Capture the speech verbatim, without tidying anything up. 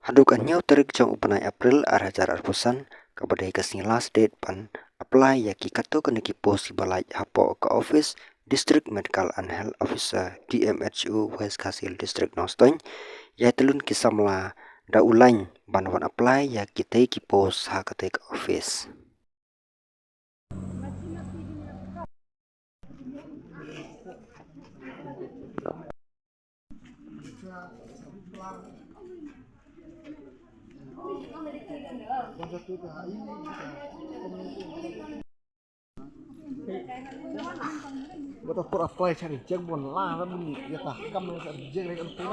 Haduh ka hynñiew tarik jong u bnai April ar hajar arphew san, kaba dei ka sngi last date ban apply ïa ki katto katne ki post kiba lait hapoh ka office District Medical and Health Officer, D M H O, West Khasi Hills District, Nongstoiñ. Ïai tylli ki samla da u lain ban wan apply ïa kitei ki post ha katei ka office. Ba ta por apply cha reject, bon la ra bun, ïa ta kam reject re kan tu.